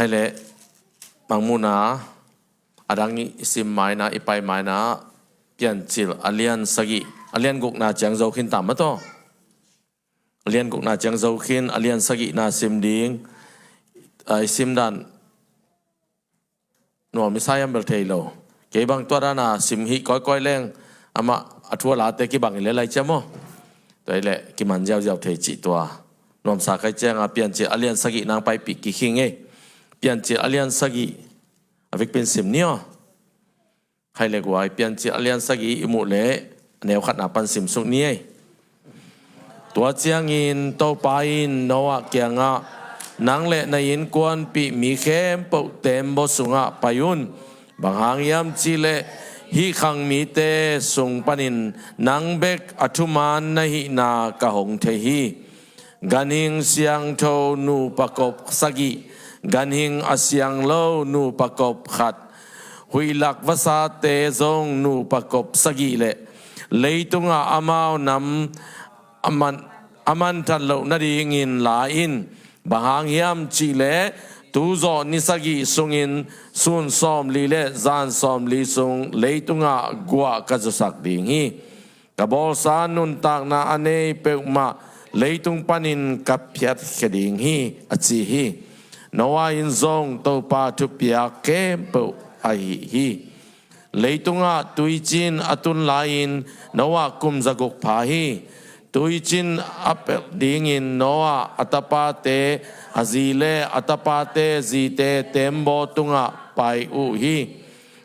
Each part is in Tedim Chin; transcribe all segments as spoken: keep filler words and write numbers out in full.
Hei leh, Mangmuhna a dang i sim maina, i pai maina, Piancil a lian sagih, a lian gukna ciang zo khin ta maw taw. A lian gukna ciang zo khin, a lian sagihna sim ding, a, i sim dan nuam i sa hiam bel thei lo. Kei bang tua dana sim hih kawikawi leng, amah a thu a late kibang i le lai cia maw. Tua i leh kiman ziauziau thei cih tua. Nuamsa kai cianga Piancil a lian sagihna paipih kikhing ei. Piancil a lian sagih a vikpin sim ni aw. Hei leh guai, Piancil a lian sagih i muh leh a neu khatna pan sim suk ni ei. Tua ciangin Topa in Noah kiangah, "Nang le na innkuanpih mi khempeuh tembaw sungah pai un. Bang hang hiam cih leh hih khang mite sung panin nang bek a thuman na hihna ka hong thei hi. Ganhing siangtho nupa kop sagih, ganhing a siang lo nupa kop khat, huihlak vasate zong nupa kop sagih leh leitungah amau nam a man, a manthat loh nadingin la in. Bang hang hiam cih leh tuzawh ni sagih sungin sun sawmli le zan sawmli sung leitungah guah ka zusak ding hi. Ka bawlsa nuntakna a nei peuhmah leitung panin ka phiatkhia ding hi," a ci hi. Noah in zong Topa thupiak khempeuh a hih hi. Leitungah tuicin a tun lai-in Noah kum zaguk pha hi. Tuicin a pelh dingin Noah, a tapate, a zi le a tapate zite tembaw tungah pai uh hi.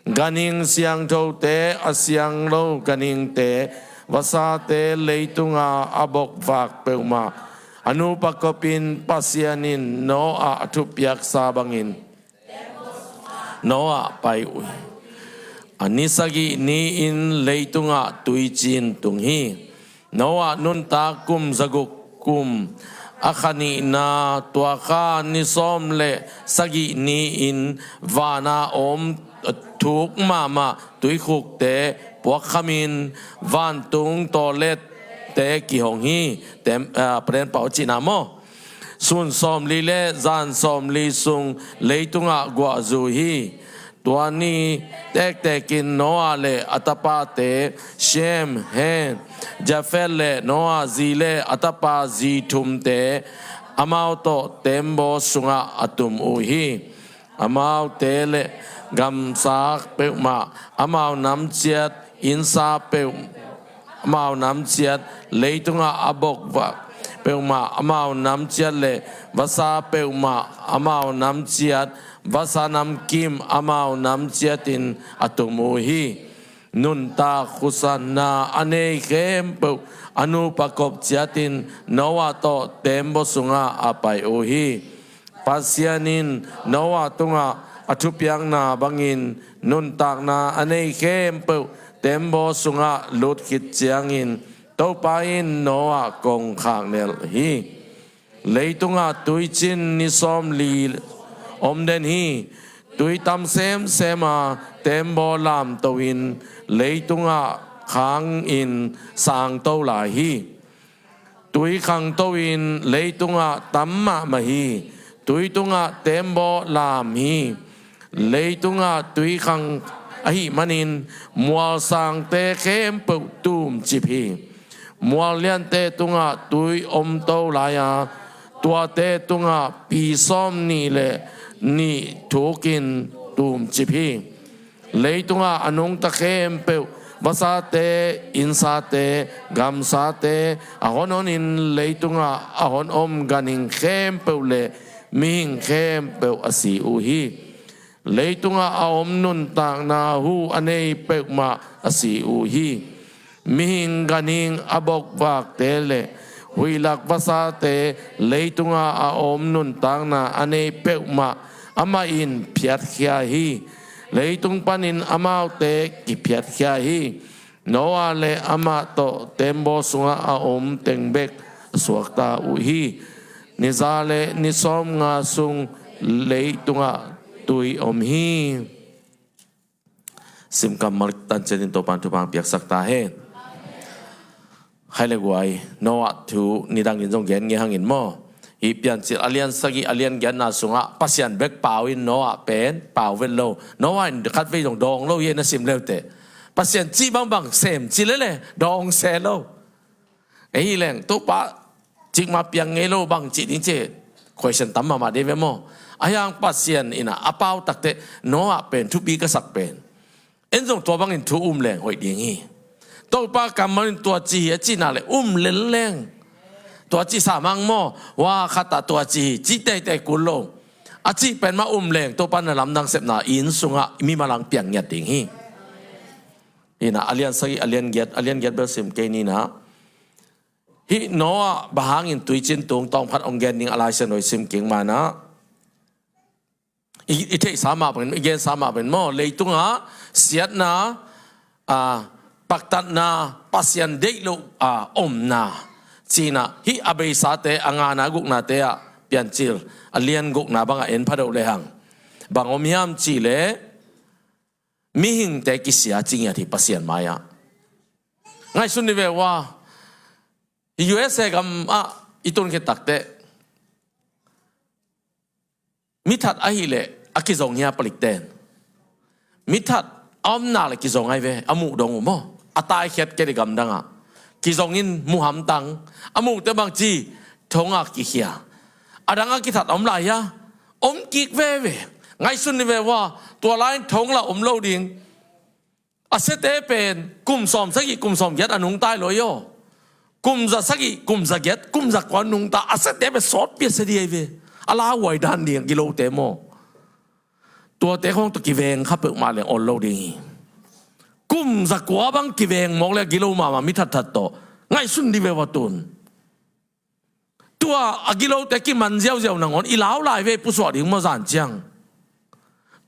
Ganhing siangthote, a siang lo ganhingte, vasate, leitunga a bokvak peuhmah, a nupa kopin Pasian in Noah a thupiaksa bangin Noah pai uh hi. A ni sagih ni-in leitungah tuicin tung hi. Noah nuntak kum zaguk kum, a kha nihna, tua kha ni sawm le sagih ni-in vana om thuk mahmah tuikhukte puakkhamin vantung tawlette kihong hi. Tem, ah, Palen pau cihna maw. Sun sawmli le zan sawmli sung leitungah guahzu hi. Tua ni tektekin Noah le a tapate, Shem, Ham, Jafet le Noah zi le a tapa zi thumte amau tawh tembaw sungah a tum uh hi. Amaute le gamsa peuhmah, amau nam ciat, innsa peuh, amau nam ciat, leitungah a bokvak peuhmah, amau nam ciat le vasa peuhmah, amau nam ciat, vasa namkim, amau nam ciatin a tum uh hi. Nuntak khusanna a nei khempeuh a nupa kop ciatin Noah tawh tembaw sungah a pai uh hi. Pasian in Noah tungah a thupiakna bangin nuntakna a nei khempeuh tembaw sungah lut khit ciangin Topa in Noah kong khaknelh hi. Leitungah tuicin ni sawmli om den hi. Tui tam semsem a, tembaw lamto in leitungah khangin sangto lai hi. Tui khangto in leitungah tam mahmah hi. Tui tungah tembaw lam hi. Leitungah tui khang ahih manin mualsangte khempeuh tumcip hi. Mual liante tungah tui omto lai-a, tuate tungah pi sawm nih le nih thukin tumcip hi. Leitungah a nungta khempeuh, vasate, innsate, gamsate, a honhonin leitungah a honom ganhing khempeuh le mihing khempeuh a si uh hi. Leitungah a om nuntakna hu a nei peuhmah a si uh hi. Mihing ganhing a bokvakte le huihlak vasate, leitungah a om nuntakna a nei peuhmah amah in phiatkhia hi. Leitung panin amaute kiphiatkhia hi. Noah le amah tawh tembaw sungah a om teng bek a suakta uh hi. Ni za le ni sawmnga sung leitungah tui om hi. Simkam malik tanciatin Topan thupha piaksak ta hen. Hai le guai, Noah thu nidangin zong gen nge hangin maw. Hih Piancil a lian sagih a lian giatna sungah Pasian bek pau in Noah pen pau vet lo. Noah in khatvei zong dawng lo hi, na sim leuteh. Pasian cih bangbang sem ci lele dawng se lo. Ei hi leng Topa cikmah piang ngei lo bang cih ding ci. Question tam mahmah dei ve maw? Ahi hang Pasian in ah a pau takteh Noah pen thupi ka sak pen. En zong tua bangin thu um leng hoih ding hi. Topa kammal in tua ci hi a cihna le um lel leng. Tua ci sa mang maw? Wa khatah tua ci hi, ci teitei kul lo. A cih pen mah um leng Topa na lamdang sepna inn sungah mimalang piang ngiat ding hi. Hi na, a lian sagih, a lian giat, a lian giat bel sim kei ni na. Hih Noah bang hangin tuicin tung tawmkhat hong gen ding a Lai Siangtho i sim kik ma na. I, i theihsa mah bangin, i gensa mah bangin maw, leitungah siatna, a, paktatna, Pasian deih loh, a, omna. Cihna, hih a beisate, a ngana guknate ah, Piancil a lian gukna bangah en pha deuh lehang. Bang om hiam cih leh, mihingte kisia ci ngiat hi Pasian mai-ah. Ngaihsun ni ve ua, U S A gam ah i tun khit takteh, mi that ahih leh a kizong hi a palikten. Mi that a om nak leh kizong ahi ve, a muh dong uh maw? A taikhiat kei leh gamdang ah kizong in mu hamtang, a muhte bang ci, thong ah kikhia. A dang a kithat a om lai hia? Om kik veve. Ngaihsun ni ve ua, tua lai in thong lah om lo ding. A siate pen kum sawm sagih, kum sawm giat a nungta hi lo hi aw. Kum za sagih, kum za giat, kum za kua nungta, a siate pen sawtpi a sia ding ahi ve. A lauhuai dan ding a gilote maw? Tuate khawng tawh kiveng kha peuhmah leng ol lo ding hi. Kum za kua bang kiveng mawk leh a gilo mahmah mi thatthat tawh. Ngaihsun dih ve ua tun. Tua a gilote kiman ziauziau nangawn i lau lai ve, pusuak ding maw zan ciang?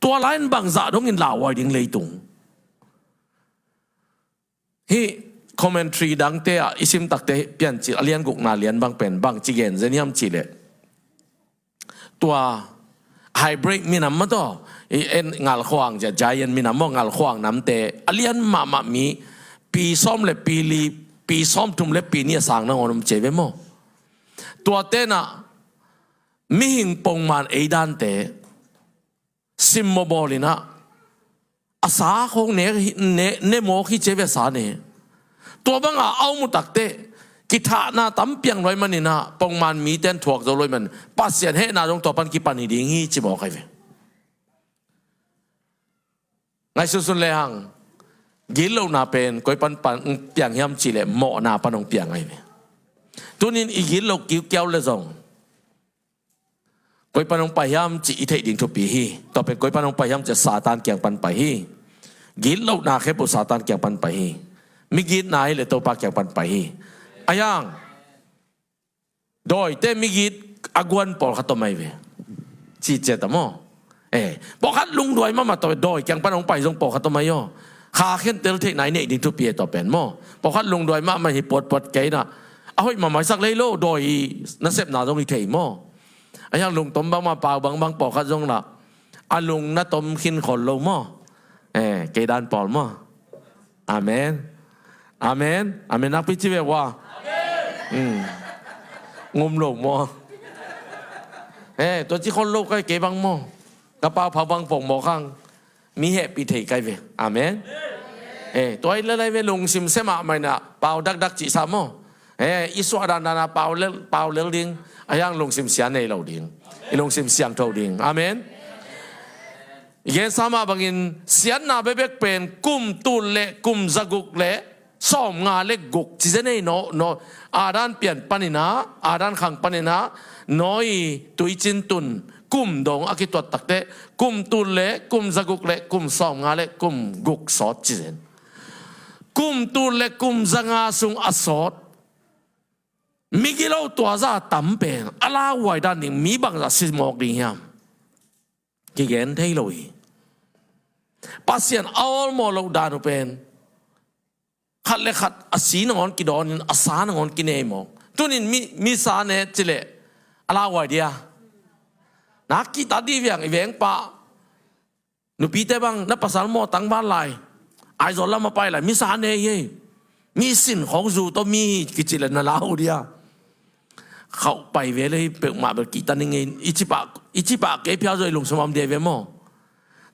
Tua lai in bangzah dongin lauhuai ding leitung? Hih commentary dangte ah i sim takteh Piancil a lian gukna lian bang pen bang ci gen zen hiam cih leh, tua hybrid minam mah tawh, i en ngalkhuang zia, giant minam maw, ngalkhuang namte a lian mahmah mi, pi sawm le pi li, pi sawmthum le pi nih a sang nangawn om ci ve maw? Tuate in ah mihing pongman ei dante simmawh bawl in ah, a sa khawng ne, ne, ne mawk hi ci ve, sa ne. Tua bangah a om uh takteh kithahna tam piang luai manin ah, pongman mite in thuak zo luai manin Pasian hehna zong tua pan kipan hi ding hi ci mawk ahi ve. Ngaihsunsun lehang, gitlohna pen koi pan pan hong piang hiam cih leh mawhna pan hong piang ahi ve. Tunin i gitloh kiukiau leh zong koi pan hong pai hiam cih i theih ding thupi hi. Tua pen koi pan hong pai hiam cih Satan kiang pan pai hi. Gitlohna khempeuh Satan kiang pan pai hi. Migitna hi leh Topa kiang pan pai hi. Ahi hang dawite migit a guan pawlkhat om ahi ve. Ci ciat a maw? Eh, pawlkhat lungduai mahmah tawh dawi kiang pan hong pai zong pawlkhat om ahi aw. Kha khentel theihna i neih ding thupi e tua pen maw? Pawlkhat lungduai mahmah hi puatpuat kei in ah, a hoih mahmah i sak lei lo, dawi nasepna zong hi thei maw? Ahi hang lungtom bangmah, pau bangbang pawlkhat zong lah a lung na tom khin khol lo maw? Eh, kei dan pawl maw? Amen. Amen. Amen nakpi ci ve ua. Ngum lo maw? Eh, tua ci khol lo kai kei bang maw? Ka pau pha bang pong maw khang? Mi hehpih thei kai ve. Amen. Eh, tua i lalai ve lungsim semah mai na pau dakdak cihsa maw? Eh, i suah dandan a pau lel, pau lel ding. Ahi hang lungsim sia nei lo ding. I lungsim siangtho ding. Amen. I gensa mah bangin siatna bekbek pen kum tul le kum zaguk le sawmnga le guk ci zen ei. Noah, Noah, Adam pian panin ah, Adam khang panin ah, Noah i tuicin tun kum dong a kituat takteh kum tul le kum zaguk le kum sawmnga le kum guk sawt ci zen. Kum tul le kum zanga sung a sawt migilo tua zah tam pen a lauhuai dan ding mi bangzah si mawk ding hiam? Kigen thei lo hi. Pasian a awlmawh loh dan uh pen khat le khat a si nangawn kidawnin a sa nangawn kinei mawk. Tunin mi, mi sa ne ci leh a lauhuai dia? Na kihta dih viang i vengpa nupite bang, na pasal maw tangval lai, Aizawl lam a pai lai, mi sa ne hi ei, mi sin khawng zu tawh mi hi kici leh na lau dia? khauh pai ve le hi peuhmah bel kihta ning ei, i cipah, i cipah kei phial zo i lungsum a om dia ve maw?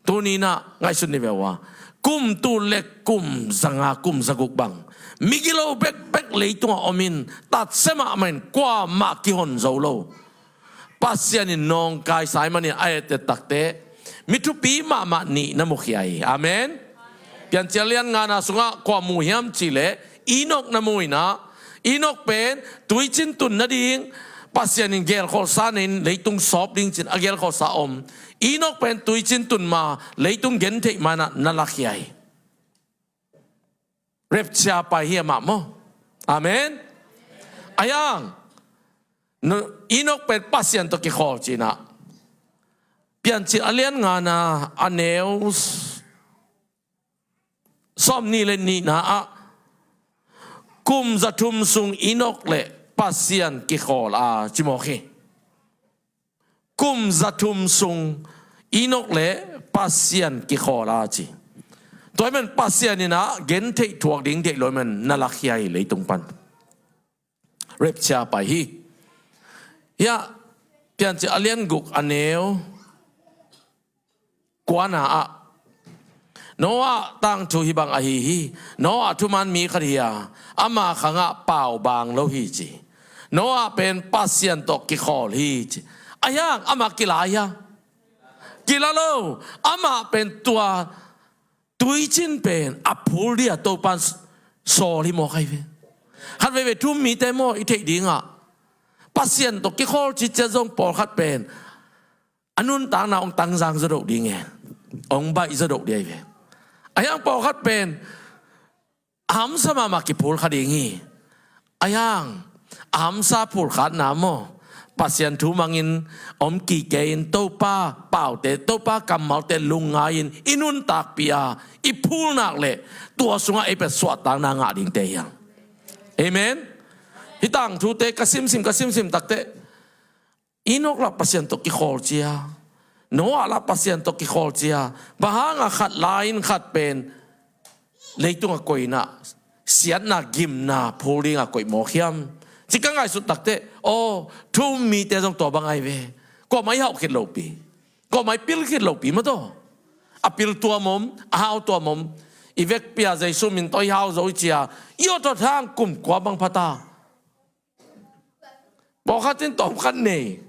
Tuni inah ngaihsun ni ve ua. Kum tul le kum zanga, kum zaguk bang migilo bekbek leitungah om in, tatsia mahmah in kuamah kihon zo lo. Pasian in nawngkaisa ahih manin a etteh takteh mi thupi mahmah nih na mukhia hi. Amen. Piancil a lian ngana sungah kua mu hiam cihleh Enok na mu inah, Enok pen tuicin tun nading Pasian in gelkholhsa nei in leitung sawp ding ci-in a gelkholhsa om. Enok pen tuicin tun ma, leitung gentheih ma inah na lakhia hi. Rapture pai hi amah maw? Amen. Ahi hang Enok pen Pasian tawh kikhawl ci inah Piancil a lian ngana a neu sawmnih le nihna ah, kum zathum sung Enok le Pasian kikhawl a ci mawk hi. Kum zathum sung Enok le Pasian kikhawl a ci. Tua ahih manin Pasian inah gentheih thuak ding deih lo ahih manin na lakhia hi leitung pan. Rapture pai hi. Hiah Piancil a lian guk a neu kuana ah, Noah tangthu hih bang ahi hi. Noah thuman mi khat hi a, ama khangah pau bang lo hi ci. Noah pen Pasian tawh kikhawl hi ci. Ahi hang amah kila hia? Kila lo. Amah pen tua tuicin pen a phul dia Topan sawl hi mawk ahi ve. Khat veivei thu-um mite maw i theih dingah Pasian tawh kikhawl citciat zong pawlkhat pen a nuntakna hong tangzang zaw doh ding e. Hong baih zaw doh ding ahi ve. Ahi hang pawlkhat pen a hamsa mahmah kiphul kha ding hi. Ahi hang a hamsa phulkhatna maw, Pasian thu mangin om kikei in Topa paute, Topa kammalte lungngai-in i nuntakpih a i phul nak leh tua sungah ei pen suahtakna ngah dingte hi hang. Amen. Hih tangthute ka simsim, ka simsim takteh Enok lah Pasian tawh kikhawl cia, Noah lah Pasian tawh kikhawl cia, bang hanga khat lai-in khat pen leitung a koih inah siatna, gimna phul dingah koih mawk hiam? Ci ka ngaihsut takteh, aw, thu-um mite zong tua bang ahi ve. Kuamah i hauh khit lopi, kuamah i pil khit lopi mataw. A pil tuam om, a hau tuam om. I vekpi-a Jesu min tawh i hau zo i cia, i awt awt hang kum kua bang pha ta? Pawlkhat in tawmkhat nei,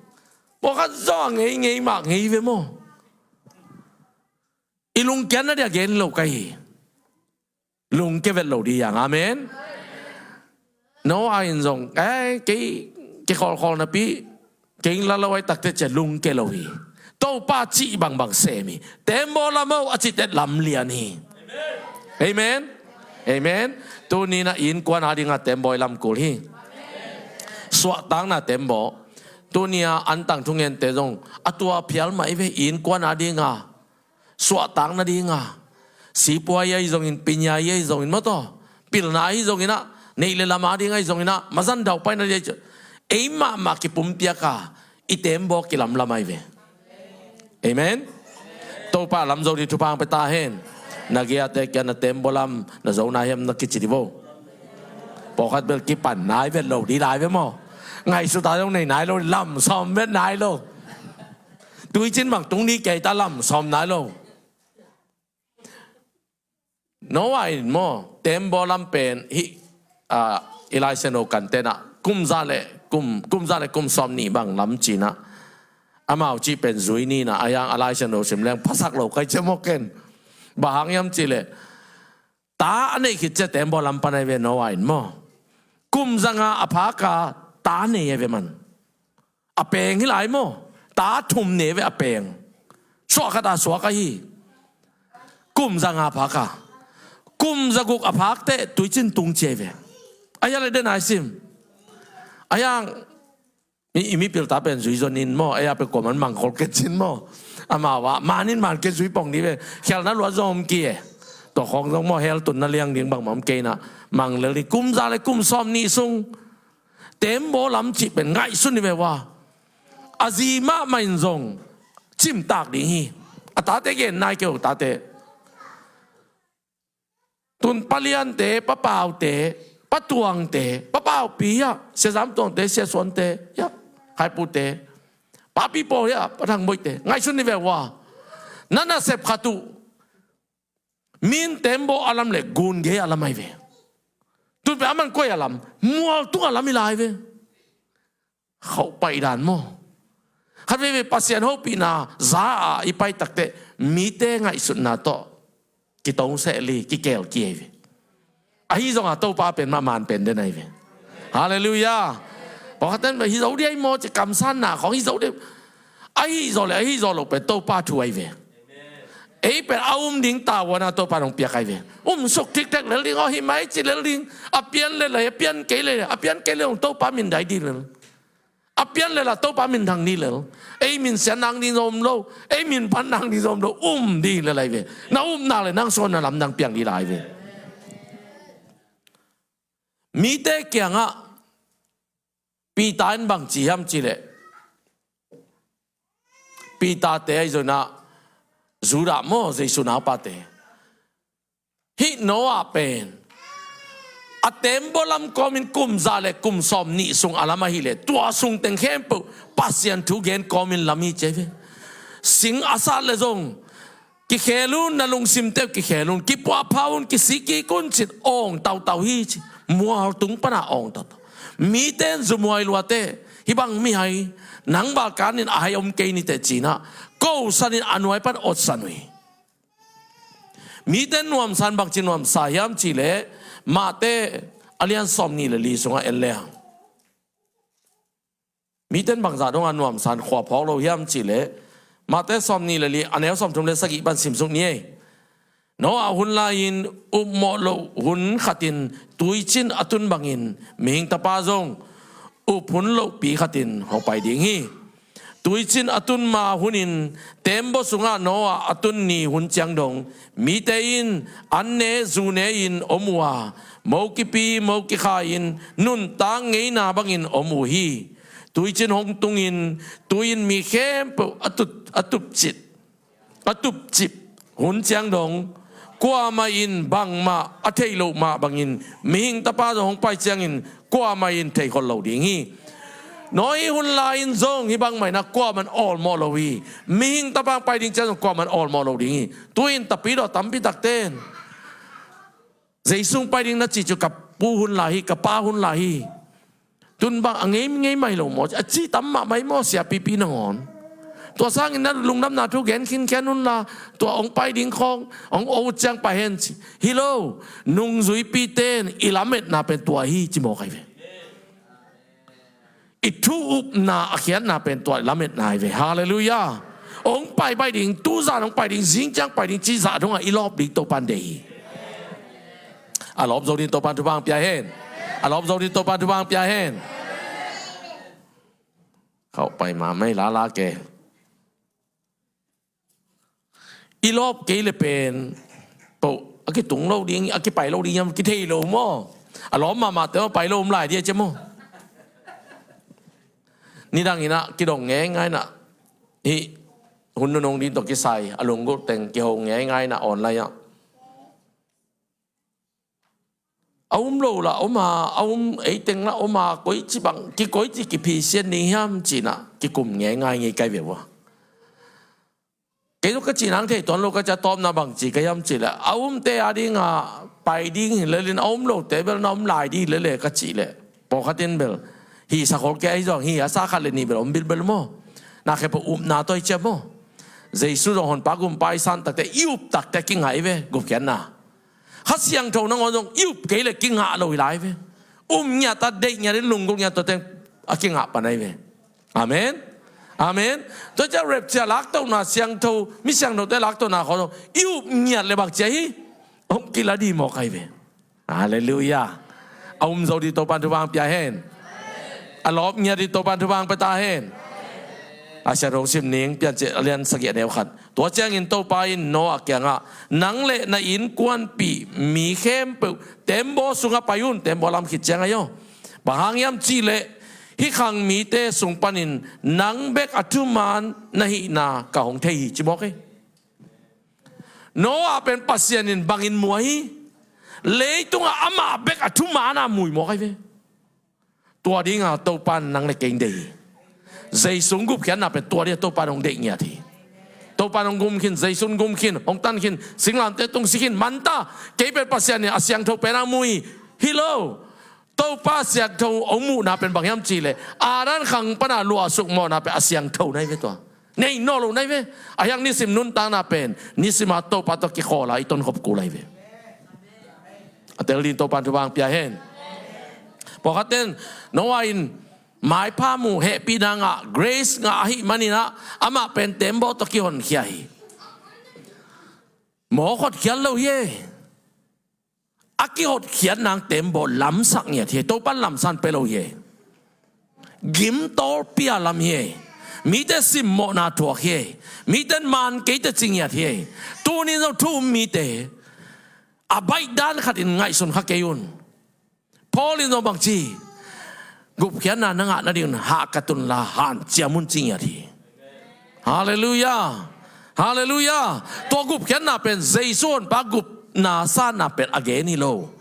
pawlkhat zong a ngei ngei mah ngei ve maw? I lungkiatna dia gen lo ka hi. Lungkia vet lo dih hang. Amen. Noah in zong, eh, kei kikhawlkhawl napi, kei la lo ahi takteh cia lungkia lo hi. Topa cih bangbang sem hi. Teembaw lam oh a cihte lamlian hi. Amen. Amen. Tuni-in ah innkuan adinga teembaw i lam kul hi. Suahtakna teembaw. Tuni-a antang thungente zong a tua phial mah i ve, innkuan adinga suahtak nadinga, sipuai ahi zongin, pinya ahi zongin, mawtaw, pilna ahi zongin ah, neih le lam ading ahi zongin ah, mazan daupaina ding ahi zongin, ei mahmah kipumpiak a, i teembaw kilamlam ahi ve. Amen. Topa lam zo ding thupha hong pia ta hen. Na giate kia na teembaw lam na zo nai hiam na kici dih vo. Pawlkhat bel kipan nai vet lo dih lai ve maw. Ngaihsut a zong nei nai lo, lam sawm vet nai lo. Tuicin bang tung dih kei ta, lam sawm nai lo. Noah in maw, teembaw lam pen hih, ah, i Lai Siangtho kan tenah kum za le kum, kum za le kum sawmnih bang lam ci-in ah, amau cih pen zui ni-in ah, a hiang a Lai Siangtho sim leng phasak lo kai cia maw ken. Bang hang hiam cih leh, ta a neih khit cia teembaw lam pan ahi ve Noah in maw. Kum zanga a phak a ta nei ahi ve man. A peng hi lai maw. Ta thum nei ve a peng. Suah khat a suak ahi. Kum zanga a phak a. Kum zaguk a phak teh tuicin tung ci ahi ve. A hiang le den a i sim. A hiang i, i mipil ta pen zui zon in maw. A hiang pen kuaman mangkol kei cin maw. Amau ah man in man kei zui pong dih ve. Khialhna luat zong om kei e. Tua khawng zong maw hell tunna liang ding bangmah om kei in ah. Mang lel ding kum za le kum sawmnih sung. Teembaw lam cih pen ngaihsun ni ve ua. A zi mahmah in zong cimtak ding hi. A tate gen nai kei uh, tate. Tun pa liante, pa paute, Pa Tuangte, Pa Paupi hiah, Sia Zam Tuangte, Sia Suante hiah, Khaipute, Papi Pawl hiah, Pa Thang Boite, ngaihsun ni ve ua. Na nasep khat uh, min tembaw a lam le gun gei a lam ahi ve. Tun pen aman koi a lam, mual tung a lam hi lai ve. Khauh pai dan maw? Khat veivei Pasian hopihna za a i pai takteh mite ngaihsutna tawh kitong seh li, kikel ki ahi ve. Ahi zongah Topa pen mah man pen den ahi ve. Halleluiah. Pawlkhat ten hi zo dih ahi maw ci kamsanna khawng hi zo dih. Ahi zaw le ahi zaw lo pen Topa thu ahi ve. Ei pen a um ding tavuana Topa nong piak ahi ve. Um suk thikthek lel ding aw, hi mai ci lel ding. A pian le lai, a pian kei le, a pian kei le hong Topa min dai dih lel. A pian le la Topa min thang ni lel. Ei min sian nang ding zom lo. Ei min pan nang ding zom lo. Um ding le lai ve. Na upna le nang suan na lamdang piang dih lai ve. Mite kiangah Peter in bang ci hiam ci leh, Peter te ahi zongin ah Judah maw, Jesu naupate. Hih Noah pen a tembaw lam kawmin kum za le kum sawm nih sung a lam ahih leh tua sung teng khempeuh Pasian thu gen kawmin lam hi ci ve. Sing a sat le zong kikhel un, na lungsim teuh kikhel un, kipuahpha un, kisik kik un cin awng tautau hi ci. Mual tung pana awng tautau. Mite in zumuai luate, hih bang mihai nang balkanin a hai om kei nite cinah ko sanin a nuai pan otsan uh hi. Mite nuamsa in bangci nuamsa hiam ci leh Mate a lian sawm nih le li sungah en le hang. Mite in bangzah dongah nuamsa in khua phawk lo hiam ci leh Mate sawm nih le li a neu sawm thum le sagih pan simsuk ni ei. Noah hun lai-in upmawh loh hun khatin tuicin a tun bangin mihing tapa zong up hun lohpi khatin hong pai ding hi. Tuicin a tun ma hunin tembaw sungah Noah a tun ni hun ciang dong mite in an ne zu ne-in om uh a, mo kipi mo kikha-in nuntak ngeina bangin om uh hi. Tuicin hong tungin tui in mi khempeuh a tut, a tupcit a tupcip hun ciang dong kuamah in bangmah a thei loh mah bangin mihing tapa zong hong pai ciangin kuamah in theikhol lo ding hi. Noah hun lai-in zong hih bangmah inah kuamah in awlmawh lo hi. Mihing tapa hong pai ding ciang zong kuamah in awlmawh lo ding hi. Tu-in tapidaw tampi takte in Jesu hong pai ding na cih cu ka pu hun lai hi, ka pa hun lai hi. Tun bang a ngei ngei mai lo maw? A ci tam mah mai maw, siapipi nangawn? Tua sangin na lungdamna thu gen khinkhian unla, tua hong pai ding khawng hong o ciang pai hen ci. Hi lo, nungzuipite in i lametna pen tua hi ci mawk ahi ve. I thu upna a khiatna pen tua i lametna ahi ve. Halleluiah. Hong pai pai ding, tuzan hong pai ding, zingciang pai ding ci zah dongah i lawp ding Topan deih hi. A lawp zo ding Topan thupha hong pia hen. A lawp zo ding Topan thupha hong pia hen. Khauh pai mahmah hi lala ke. I lawp kei le pen poh a kitung lo ding, a kipai lo ding hiam kithei lo maw? A lawp mahmah te maw, pai lo om lai dia cia maw? Nidang inah kidong ngeingai inah hih hun nunung ding tawh kisai a lunggulh teng kiho ngeingai inah online ah. A um lo lah om a, a um eiteng lah om a, koici bang kikoici kiphisian ni hiam cinah kikum ngeingai ngei kai ve ua. Kei zong ka cih nang thei tuan lo ka cia tawpna bang ci ka hiam cih leh a umte a dingah pai ding hi lelin a um lote bel na um lai ding hi lele ka cih leh pawlkhat in bel hi sakhol kei ahi zong hi a sa khat le nih bel om bilbel maw? Na khe pawh upna tawi cia maw? Jesu zong honpa gumpa i san takte i up takte kingah i ve gupkhiatna. Kha Siangtho nangawn zong i up kei le kingah lo hi lai ve. Um ngiat a deih ngiat in lunggulh ngiat tua teng a kingah pan ahi ve. Amen. Amen. Tua cia rapture laktona siangtho, mi siangthote laktona khawng zong i up ngiat le bak cia hi. Hong kila di mawk ahi ve. Halleluiah. A um zo di Topan thupha hong pia hen. A lawp ngiat di Topan thupha hong pia ta hen. A sia rong sim ning Piancil a lian sagih a neu khat. Tua ciangin Topa in Noah kiangah nang le na innkuanpih mi khempeuh tembaw sungah pai un, tembaw lam khit ciang ahi aw. Bang hang hiam cih leh hih khang mite sung panin nang bek a thuman na hihna ka hong thei hi ci mawk hi. Noah pen Pasian in bangin muah hi. Leitungah amah bek a thuman a mui mawk ahi ve. Tua dinga Topa in nang le kei deih hi. Jesu gupkhiatna pen tua dinga Topa in hong deih ngiat hi. Topa in hong gum khin, Jesu in gum khin, hong tan khin, singlamteh tung si khin, manta, kei pen Pasian in a siangtho pen a mui hi lo. Topa siangtho hong muhna pen bang hiam cihleh, Adam khang pana luahsuk mawhna pen a siangtho na hi ve tua. Nei nawn lo na hi ve. Ahi hang nisim nuntakna pen nisima Topa tawh kikhawl a i tonkhop kul ahi ve. A tel ding Topa in thupha hong pia hen. Pawlkhat ten Noah in maipha mu, hehpihna ngah, grace ngah ahih manin ah amah pen teembaw tawh kihonkhia hi. Mawk hotkhiat lo hi e. A kihotkhiat nang teembaw lamsak ngiat hi e. Topa in lamsan pia lo hi e. Gimtawl pia lam hi e. Mite simmawhna thuak hi e. Mite in man kei teh ci ngiat hi e. Tuni zong thu um mite a baih dan khatin ngaihsun kha kei un. Paul in zong bang ci, gupkhiatna na ngah nading un hahkat un la hanciam un ci ngiat hi. Halleluiah. Halleluiah. Tua gupkhiatna pen Jesu honpa gupna sanna pen a gen hi lo.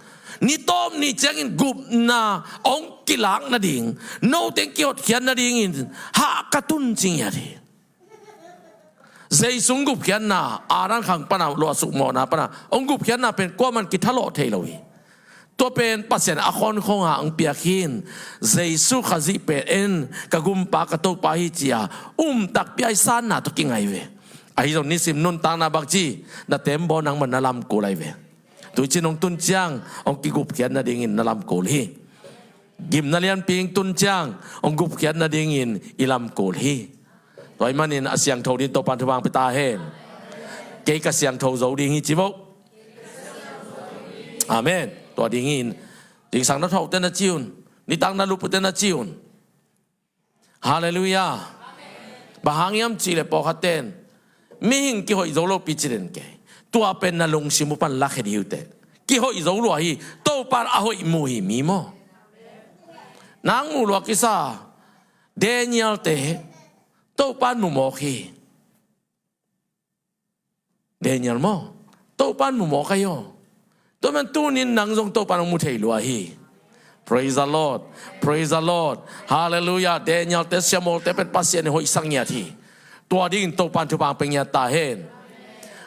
Ni tawp ni ciangin gupna hong kilak nading noteng kihotkhiat nadingin hahkat un ci ngiat hi. Jesu hong gupkhiatna, Adam khang pana luahsuk mawhna pana hong gupkhiatna pen kuaman kithalawh thei lo hi. Tua pen Pasian a khawnkhong a hong piak hi in, Jesu Khazih pen en ka gumpa ka Topa hi ci-a um takpi a i sanna tawh kingai ve. Ahi zong nisim nuntakna bang ci, na teembaw nangmah na lam kul ahi ve. Tuicin hong tun ciang hong kigupkhiat nadingin na lam kul hi. Gimna lianpi hong tun ciang hong gupkhiat nadingin i lam kul hi. Tua ahih manin a siangtho ding Topa in thupha hong pia ta hen. Kei ka siangtho zo ding hi ci vo. Amen. Tua dingin zingsang na thawhte na ci un. Nitak na lup uhte na ci un. Halleluiah. Bang hang hiam cihleh pawlkhat ten mihing kihoih zo lopi ci den kei. Tua pen na lungsim uh pan lakhia dih uh teh. Kihoih zo lua hi. Topa in a hoih mu hi mi maw. Nang mu lua kisa Daniel te Topa in mu mawk hi. Daniel maw, Topa in mu mawk ahi aw. Tua man tunin nang zong Topa in hong mu thei lua hi. Praise the Lord. Praise the Lord. Halleluiah. Daniel te, Samuel te pen Pasian in hoihsak ngiat hi. Tua dingin Topa in thupha hong pia ngiat ta hen.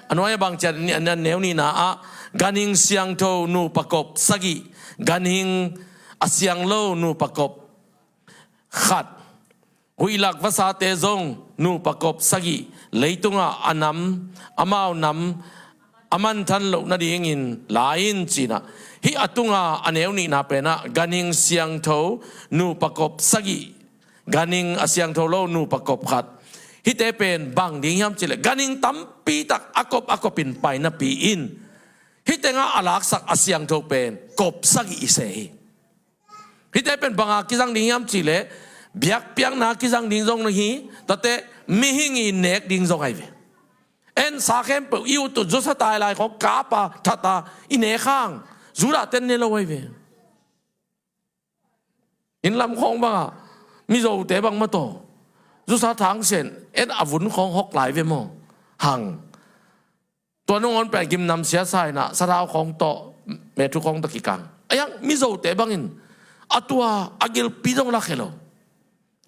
A nuai-ah bang ci a, a neu nihna ah, ganhing siangtho nupa kop sagih, ganhing a siang lo nupa kop khat, huihlak vasate zong nupa kop sagih, leitungah a nam, amau nam a manthan loh nadingin la in ci-in ah. Hih a tunga a neu nihna pen ah ganhing siangtho nupa kop sagih, ganhing a siangtho lo nupa kop khat. Hihte pen bang ding hiam cihleh ganhing tampi tak a kop a kopin pai napi-in, hih tengah a laksak a siangtho pen kop sagih i se hi. Hihte pen banga kizang ding hiam cihleh, biakpiakna kizang ding zong hi, tate mihing i nek ding zong ahi ve. En sa khempeuh i ut uh, zusa tai lai khawng kapa thata i nek hang, Judah ten ne lo ahi ve. Inn lam khawng bangah Mizote bang mah tawh zusa thangsen en a vun khawng hawk lai ve maw. Hang. Tua nangawn pen gimnam siasa in ah sathau khawng tawh, methu khawng tawh kikang. A yang Mizote bangin a tua a gilpi zong lakhia lo.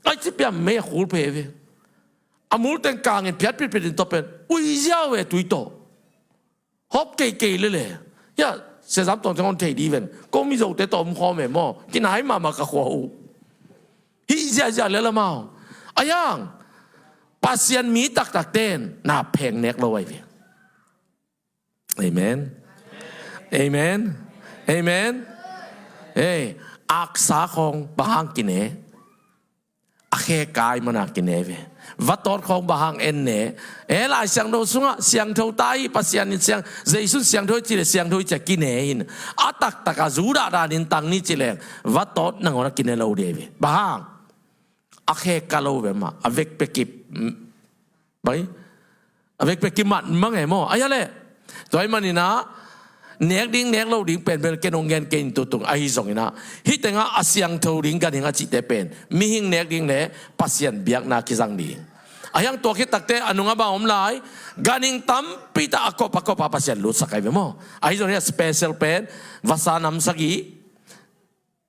Ai ci piam mei a khul phe ve. A mul teng kangin phiat pitpit in tawh pen ui ziau ve tui tawh. Hawp keikei lele. Ya, Sia Zam Tawng teng hong thei di ven. Ko Mizote tawh om khawm e maw. Kinai mahmah ka khua uh. Hih ziahziah lel amau. A yang Pasian mi taktak ten na pheng nek lo ahi ve. Amen. Amen. Amen. Hey, aksa khawng bang hang kine? A khe kai mana kine ve. Vatawt khawng bang hang en ne? E, Lai Siangtho sungah siangtho ta hi, Pasian in siang, Jesu in siangtho hi ci le siangtho hi ci a kine in. A taktak a Judah danin tang ni ci leng vatawt nangawn a kine lo ding ve. Bang hang? A khe ka lo ve mah, a vekpi kip. Bai? A vekpi kimat mang e maw? Ahi a le. Tua ahih manin ah, nek ding nek lo ding pen bel ken hong gen kei in tutung ahi zongin ah, hih tengah a siangtho ding ganhing a cihte pen mihing nek ding le Pasian biakna kizang ding. Ahi hang tua khit takte a nungah bang om lai? Ganhing tampi tak a kop a kop a Pasian lutsak ahi ve maw. Ahi zong hi a special pen vasa nam sagih,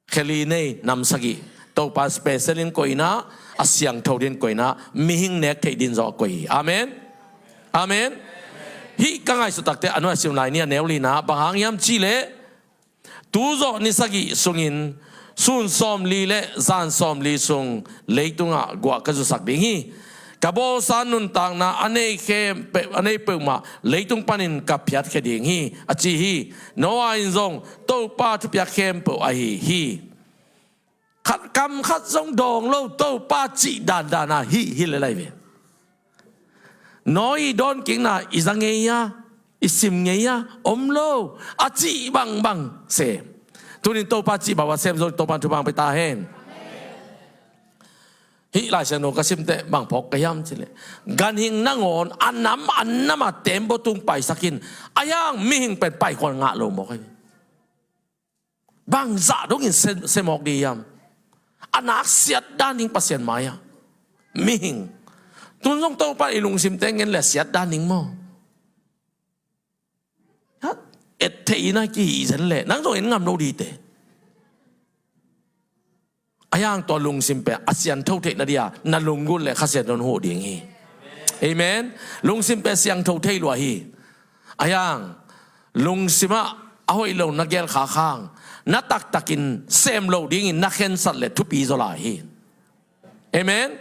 kheli nei nam sagih, Topa special in koihna, a siangtho din koihna, mihing nek theih din zong a koih hi. Amen. Amen. Hih ka ngaihsut takte a nuai sim lai ni a neu lina, bang hang hiam cihleh, tu zawh ni sagih sungin sun sawmli le zan sawmli sung leitungah guah ka zusak ding hi. Ka bawlsa nuntakna a nei khempeuh, a nei peuhmah leitung panin ka phiatkhia ding hi, a ci hi. Noah in zong Topa thupiak khempeuh ahi hi. Khat kam khat zong dawng lo, Topa cih dandan a hih hi le lai ve. Noah i dawnkikna i za ngei a, i sim ngei a, om lo, a cih bangbang sem. Tunin Topa cih bang a sem zong Topa thupha pia ta hen. Hih Lai Siangtho ka simte bang phawk ka hiam cihleh, ganhing nangawn a nam a nam a tembaw tung paisak in, ahi hang mihing pen paikhual ngah lo mawk hi. Bangzah dongin se, se mawk ding hiam? A nak siat dan ding Pasian mai-ah mihing. Tun zong Topa i lungsimte ngen le siat dan ding maw. Ha? Et theih in a kihih zen leh nang zong en ngam lo ding te. Ahi hang tua lungsim pen a siangtho theihna dia na lunggulh le Kha Siangtho in huh ding hi. Amen. Lungsim pen siangtho thei lua hi. Ahi hang lungsim ah a hoih lo na gelkhak hang, na taktakin sem lo dingin na khensat le thupi zaw lai hi. Amen.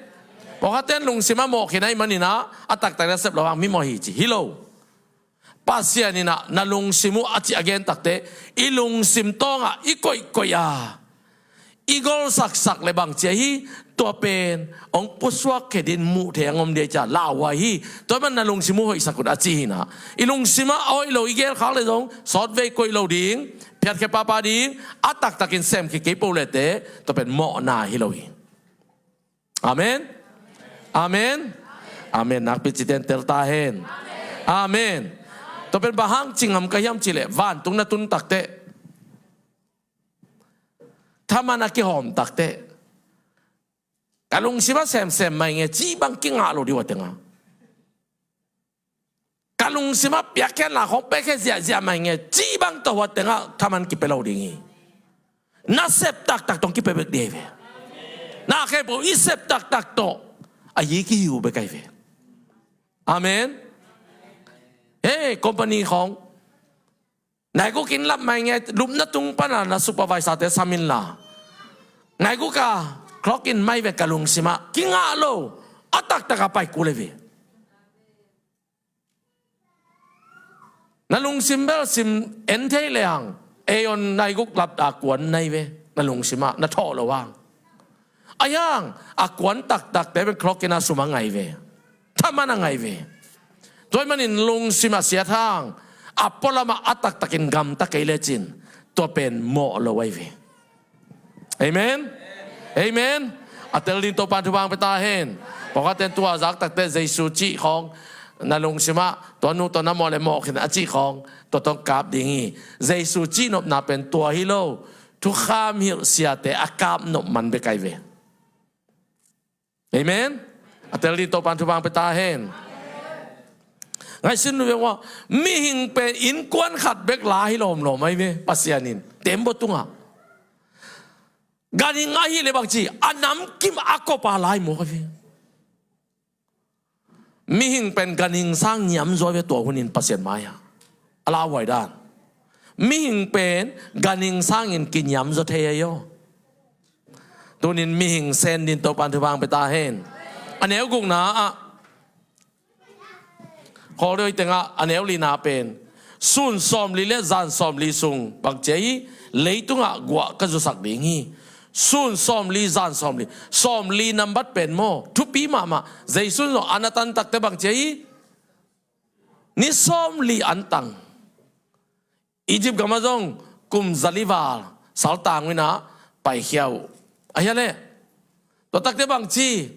Pawlkhatte in lungsim a mawh khin ahih manin a, a taktak na sep lo hang mimawh hi ci hi lo. Pasian in a na lungsim uh a cih a gen takte, i lungsim tawngah i koihkoih a, i golsaksak le bang ci a hi, tua pen hong pusuak khia ding muh theih hong om ding a ci a lauhuai hi. Tua man na lungsim uh hoihsak un a ci hi na. I lungsim ah a hoih lo i gelkhak le zong sawtvei koih lo ding, phiatkhia pahpah ding, a taktakin semkhia kei poh leh te, tua pen mawhna hi lo hi. Amen. Amen. Amen. Nakpi cite in tel ta hen. Amen. Tua pen bang hang ci ngam ka hiam cihleh, vantung na tun takte, thaman a kihawm takte, ka lungsim ah semsem mai nge cih bang kingah lo ding uh a tengah. Ka lungsim ah piakkhiatna khong pekhe ziahziah mai nge cih bang tawh uh a tengah thaman kipia lo ding hi. Na sep taktak tawh kipia bek ding hi ve. Na khempeuh i sep taktak tawh a yi kihiu bek ahi ve. Amen. Hey, company khong naiguk in lap mai nge, lupna tung pana na supervisor te sam inla, naiguk a clock in mai ve ka lungsim ah kingah lo, a taktak a pai kul hi ve. Na lungsim bel sim en thei le hang, ei on naiguk lap a kuan nai ve, na lungsim ah na thawh lo hang. Ahi hang a kuan taktak te pen clock in a sum a ngai ve, thaman a ngai ve. Tua ahih manin lungsim a siat hang, a pualam ah a taktakin gamta kei lecin, tua pen mawh lo ahi ve. Amen. Amen. A tel ding Topa'n thupha pia ta hen. Pawlkhatte in tua zak takte Jesu cih khawng, na lungsim ah tua nu tua na mawh le mawh khin a cih khawng, tua tawh kap ding hi. Jesu cih nopna pen tua hi lo, thukham hilh siate a kap nop man bek ahi ve. Amen. A tel ding Topa'n thupha pia ta hen. Ngaihsun ve ua, mihing pen innkuan khat bek la hi lawmlawm ahi ve, Pasian in tembaw tungah. Ganhing ahih leh bangci, a namkim a kop a la hi mawk ahi ve. Mihing pen ganhing sang niamzaw ahi ve tua hunin Pasian mai-ah. A lauhuai dan. Mihing pen ganhing sangin kiniamzaw thei ahi aw. Tunin mihing sen ding Topa'n thupha pia ta hen. A neu gukna ah, Kawlraw tengah a neu lina pen, sun sawmli le zan sawmli sung bangci ahi, leitungah guah ka zusak ding hi. Sun sawmli, zan sawmli, sawmli nambat pen maw, thupi mahmah. Jesu in zong an a tan takte bangci ahi, ni sawmli an tang. Egypt gamah zong kum zali val saltang uh in a paikhia uh. Ahih leh tua takte bangci,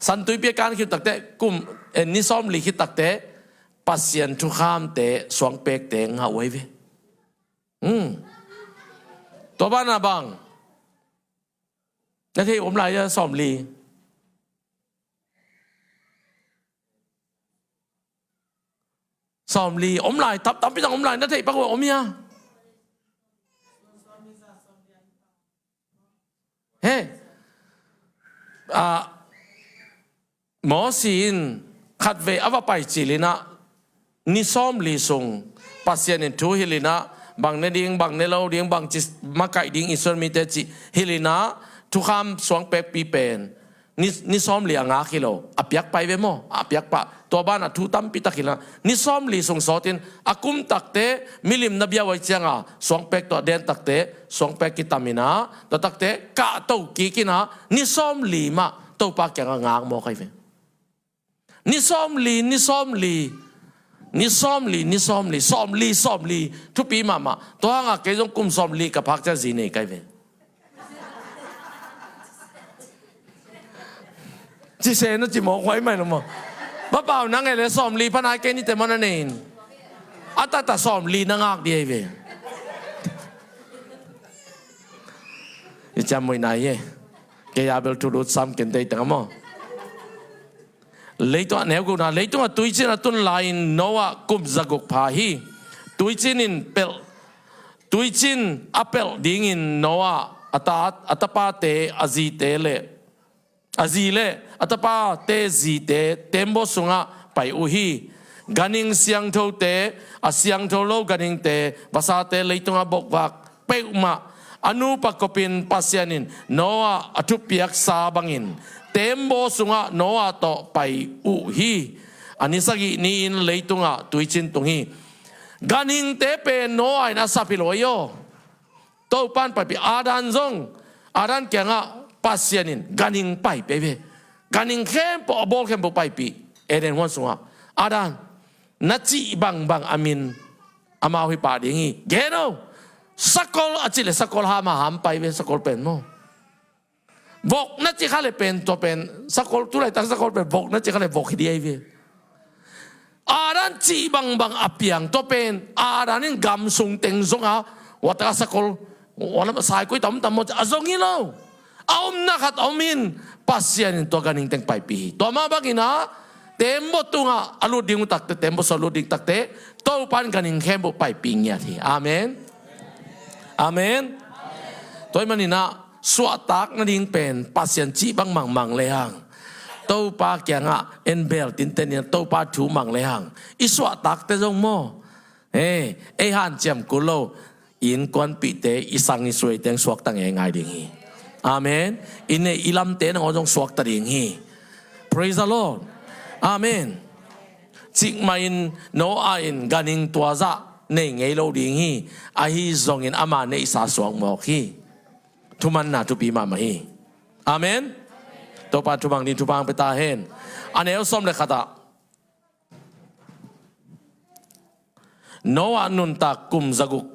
San Tuipi a kan khit takte, kum, eh, ni sawmli khit takte Pasian thukhamte, suangpekte ngah uh ahi ve. Hmm. Tua banah bang na thei om lai a sawmli. Sawmli om lai, tam, tampi zang om lai, na theih pak uh om hia? He. Ah, Mosi in khatvei a va pai cilinah ni sawmli sung Pasian in thu hilinah bang ne ding, bang ne lo ding, bang ci makaih ding Israel mite cih hilinah thukham suang pekpi pen ni, ni sawmli a ngak hi lo, a piak pai ve maw, a piak pah. Tua banah thu tampi tak hilinah ni sawmli sung sawtin a kum takte milim na biau ai cianga suang pek tua den takte suang pek kitaminah tua takte kahto kikinah ni sawmli mah Topa kiangah ngak mawk ai ve. Ni sawmli, ni sawmli, ni sawmli, ni sawmli, sawmli, sawmli, thupi mahmah. Tua hangah kei zong kum sawmli ka phak ciang zi nei kai ve. Ci se na ci mawk huai mai lo maw? Ba pau nang e le sawmli pan ai kei ni te maw na nei in. A tata sawmli na ngak di ai ve. I ciam mui nai ye. Kei a bel thu lut sam ken tei teng a maw? Leitung a neu gukna, leitung a tuicin a tun lai-in Noah kum zaguk pha hi. Tuicin in pelh, tuicin a pelh dingin Noah a ta, a tapate, a zite le, a zi le a tapate zite tembaw sungah pai uh hi. Ganhing siangthote, a siangtho lo ganhingte, vasate leitungah bokvak peuhmah a nupa kopin Pasian in Noah a thupiaksa bangin tembaw sungah Noah tawh pai uh hi. A ni sagih ni-in leitungah tuicin tung hi. Ganhingte pen Noah in a sap hi lo aw. Topan paipih Adam zong, Adam kiangah Pasian in ganhing paipih ve. Ganhing khempeuh a bawl khempeuh paipih Eden huan sungah. Adam, na cih bangbang a min amau hi pah ding hi. Gen o. Sakol a cih le sakol ham a ham pai ve, sakol pen maw? Vok na cih kha le pen tua pen sakol, tu laitak sakol pen vok na cih kha le vok hi di ai ve. Adam cih bangbang a piang tua pen Adam in gam sung teng zong a, wataka sakol, wala saikui tam tam maw a zong hi lo. A omna khat a om in Pasian in tua ganhing teng paipih hi. Tua mah bangin a tembaw tungah a lut ding uh takte, tembaw sung a lut ding takte Topan ganhing khempeuh paipih ngiat hi. Amen. Amen. Tua ahih maninah suahtak nading pen Pasian cih bang mangmang lehang, Topa kiangah en bel tinten in Topa thu mang lehang, i suahtakte zong maw, eh, ei hanciam kul lo, i innkuanpihte, i sang i suaite suakta ngeingai ding hi. Amen. I neih i lamte nangawn zong suakta ding hi. Praise the Lord. Amen. Cikmah in Noah in ganhing tuazah nei ngei lo ding hi. Ahi zongin ama neihsa suak mawk hi. Thumanna thupi mahmah hi. Amen. Topa thumang ding thupha hong pia ta hen. A neu sawm le khatah Noah nuntak kum zaguk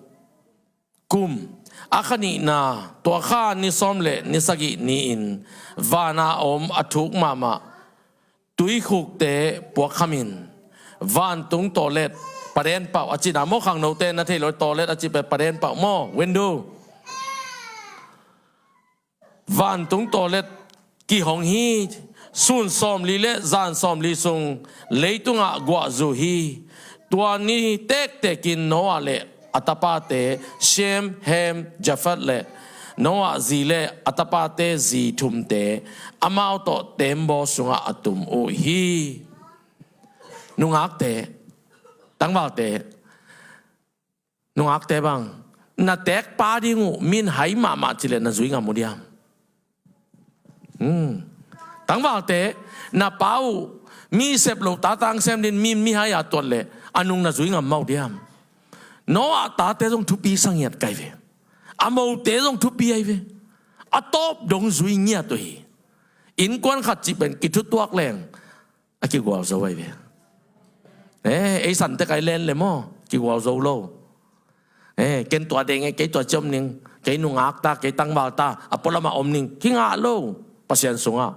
kum a kha nihna, tua kha ni sawm le ni sagih ni-in vana om a thuk mahmah tuikhukte puakkhamin vantung tawlet, paden pauh a cihna maw, khangnote na thei lo, tawlet a cih pen paden pauh maw, window. Vantung tawlet kihong hi. Sun sawmli le zan sawmli sung leitungah guahzu hi. Tua ni tektekin Noah le a tapate Shem, Ham, Japheth le Noah zi le a tapate zi thumte amau tawh tembaw sungah a tum uh hi. Nungakte, tangvalte, nungakte bang, na tekpa ding uh min hai mahmah cileh na zui ngam uh diam? Hmm. Tangvalte, na pa uh mi sep lo, tatang sem din mi, mi hai a tuat leh a nung na zui ngam mah uh diam? Noah tate zong thupi sa ngiat kai ve. A mote zong thupi ai ve. A tawp dong zui ngiat uh hi. Innkuan khat cih pen kithutuak leng a kigualzo ai ve. Eh, ei sante kai len le maw, kigualzo lo. Eh, ken tua deng e, kei tua ciom ning, kei nungak ta, kei tangval ta, a pualamah om ning, kingah lo. Pasian sungah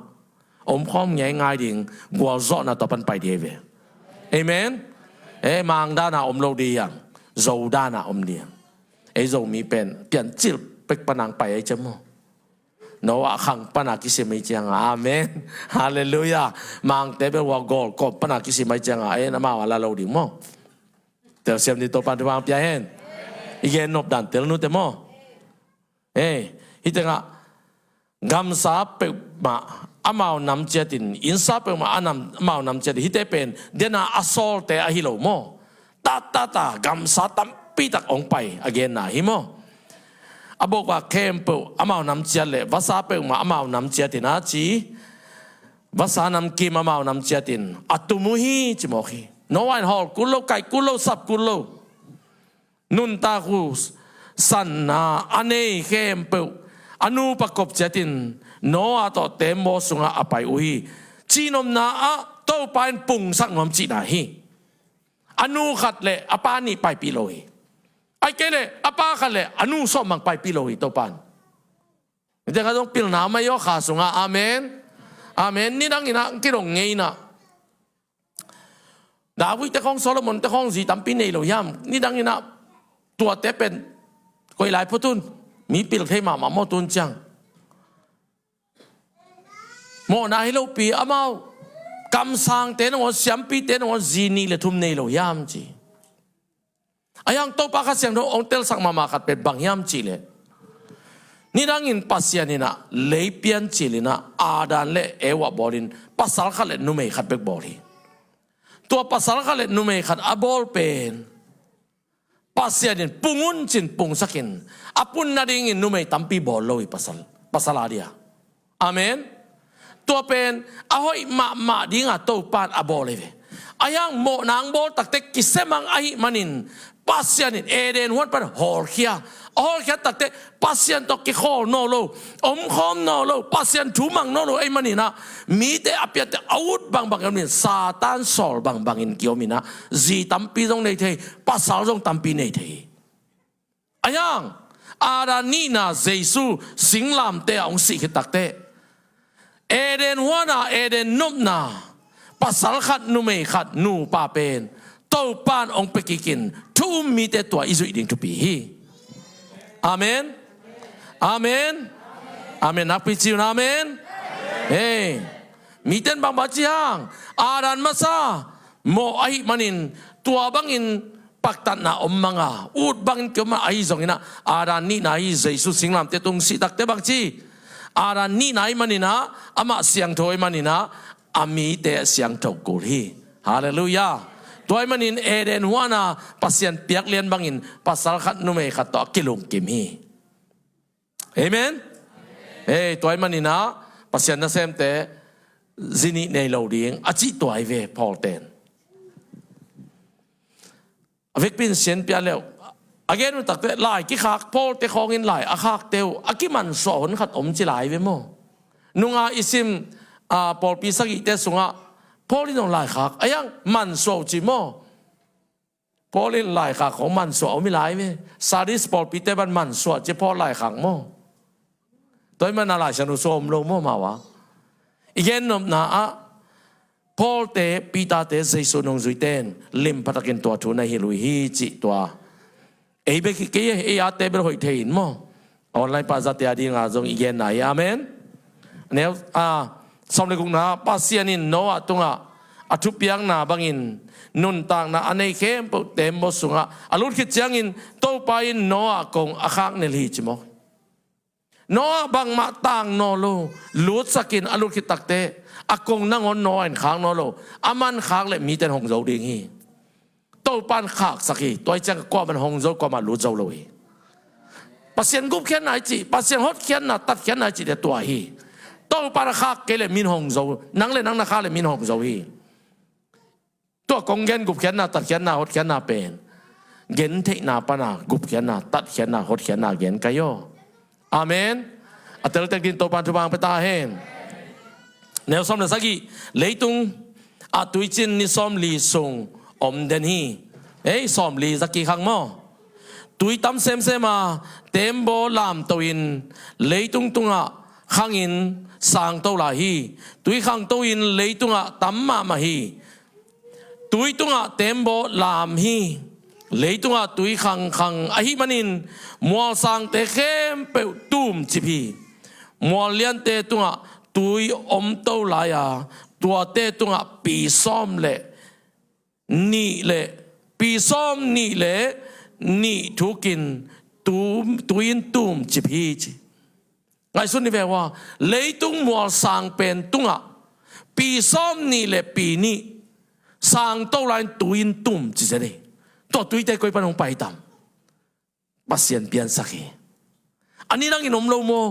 omkhawm ngeingai ding, gualzawhna tua pan pai ding ai ve. Amen. Eh, Mang dana om lo ding hiang, Zo dana om ding hiang. Ei Zomi pen piancil pek panang pai ai ciam maw? Noah khang pana kisim ai cianga. Amen. Halleluiah. Mangte bel hua gawl kawm pana kisim ai cianga, ei na mau a la lo ding maw? Telsiam ni, Topan thupha pia hen. I gen nop dan tel nute maw. Ei, hih tengah gamsa peuhmah amau nam ciatin, innsa peuhmah a nam, amau nam ciatin, hihte pen dena a sawlte ahi lo maw. Tatata gamsa tampitak hong pai a genna hi maw. A boka khempeuh amau nam ciat le vasa peuhmah amau nam ciatin a ci. Vasa namkim amau nam ciatin a tum uh hi ci mawk hi. Noah in hawl kul lo, kaih kul lo, sap kul lo. Nuntak uh sanna a nei khempeuh a nupa kop ciatin Noah tawh teembaw sungah a pai uh hi. Cihnopna ah Topa in pungsak nuam cihna hi. A nu khat le a pa nih paipih lo hi. Ahih kei leh a pa khat le a nu sawm bang paipih lo hi Topan. Hih tengah zong pilna mai aw kha sungah. Amen. Amen. Nidang inah kidong ngei inah David te khawng, Solomon te khawng zi tampi nei lo hiam? Nidang inah tuate pen koi lai phot un, mi pil thei mahmah maw tun ciang. Mawhna hi lopi amau kamsangte nangawn, siampite nangawn zi nih le thum nei lo hiam ci. Ahi hang Topa Kha Siangtho hong telsak mahmah khat pen bang hiam cih leh, nidangin Pasian inah lei piancil inah Adam le Eva bawlin pasal khat le numei khat bek bawl hi. Tua pasal khat le numei khat a bawl pen Pasian in pung un cin pungsakin a pun nadingin numei tampi bawl lo hi pasal, pasal a dia. Amen. Tua pen a hoih mahmah dinga Topan a bawl hi ve. Ahi hang mawhna hong bawl takte kisemang ahih manin Pasian in Eden huan pan hawlkhia. A hawlkhia takte Pasian tawh kikhawl nawn lo, omkhawm nawn lo, Pasian thu mang nawn lo ahih maninah mite a piatte a ut bangbang in om in, Satan sawl bangbangin kiom inah zi tampi zong nei thei, pasal zong tampi nei thei. Ahi hang Adam nihna Jesu singlamteh ah hong sih khit takte, Eden huana Eden nopna pasal khat numei khat nupa pen Topan hong pia kikin thu um mite tua i zuih ding thupi hi. Amen. Amen. Amen. Nakpi ci un amen. Hei, miten bangbang ci hang, Adam masa mawh ahih manin tua bangin paktatna om manga, ut bangin kiom a, ahi zonginah Adam nihna hi, Jesu singlamteh tung sih takte bang ci, Adam nihna ahih maninah amah siangtho ahih maninah a mite siangtho kul hi. Halleluiah. Tua ahih manin Eden huana Pasian piak lian bangin pasal khat numei khat tawh a kilungkim hi. Amen. Hei, tua ahih maninah Pasian nasemte zi nih nei lo ding a cih tua hi ve Paul ten. A vekpi in sian pia leuh. A gen uh takte lai kikhak Paul te khawngin lai a khakte uh a kimansuah hun khat om ci lai ve maw. Nunga i sim a pawlpi sagihte sungah Paul in zong lai khak, ahi hang mansuah uh ci maw. Paul in lai khak khawng mansuah om hi lai ve. Sardis pawlpite ban mansuah ci Paul lai khak maw. Tua ahih mana lai siangtho sua om lo maw, mawh a. I gen nopna ah Paul te, Peter te, Jesu nungzuite in lim phatakin tua thu na hilh uh hi cih tua. Ei bek hi kei, ei a te bel hoih thei in maw. Online pa zate a dinga zong i genna hi. Amen. Neu a sawm le gukna, Pasian in Noah tungah a thupiakna bangin nuntakna a nei khempeuh teembaw sungah a lut khit ciangin Topa in Noah kong a khaknel hi ci maw. Noah bangmah tang nawn lo, lutsakin a lut khit takte a kong nangawn Noah in khak nawn lo, a man khak le miten hong zo ding hi. Topan khaksak hi, tua hi ciang kuaman hong zo, kuamah lut zo lo hi. Pasian gupkhiatna i cih, Pasian hotkhiatna, tatkhiatna i cih te tua hi. Topan a khak kei le min hong zo, nang le nang na khak le min hong zo hi. Tua kong gen gupkhiatna, tatkhiatna, hotkhiatna pen gentheihna pana gupkhiatna, tatkhiatna, hotkhiatna gen kai aw. Amen. A teltek din Topan thupha pia ta hen. Neu sawm le sagih, leitung ah tuicin ni sawmli sung om den hi. Ei, sawmli zaki khang maw. Tui tam semsem a teembaw lamto in leitung tungah khangin sangto lai hi. Tui khangto in leitungah tam mahmah hi. Tui tungah teembaw lam hi. Leitungah tui khangkhang ahih manin mualsangte khempeuh tumcip hi. Mual liante tungah tui omto lai-a tuate tungah pi sawm le nih le pi sawm nih le nih thukin tu, tui in tum cip hi ci. Ngaihsun ni ve ua, leitung mual sang pen tungah pi sawm nih le pi nih sang to lai-in tui in tum ci zen hi. Tua tuite koi pan hong pai tam? Pasian piansak hi. A nidangin om lo maw?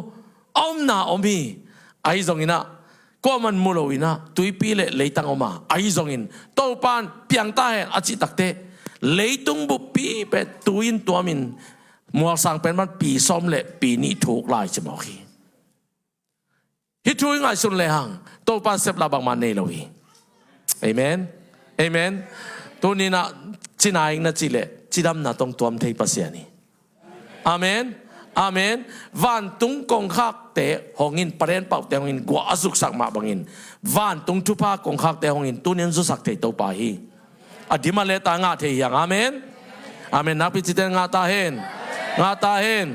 A omna om hi. Ahi zongin ah, kuaman mu lo in ah, tuipi le leitang om a, ahi zongin Topan piang ta hen a cih takteh, leitung buppi pen tui in tuamin mualsang pen man pi sawm le pi nih thuk lai ci mawk hi. Hih thu i ngaihsun lehang Topa sepla bangmah nei lo hi. Amen. Amen. Tuni-in ah cina ing na cih leh cidamna tawh hong tuam thei Pasian hi. Amen. Amen. Vantung kongkhakte hong in, paren paute hong in, guah a zuksak mah bangin vantung thupha kongkhakte hong in, tuni-in zusak thei Topa hi. A dim a let a ngah thei hi hang. Amen. Amen. Nakpi cite ngah ta hen. Ngah ta hen.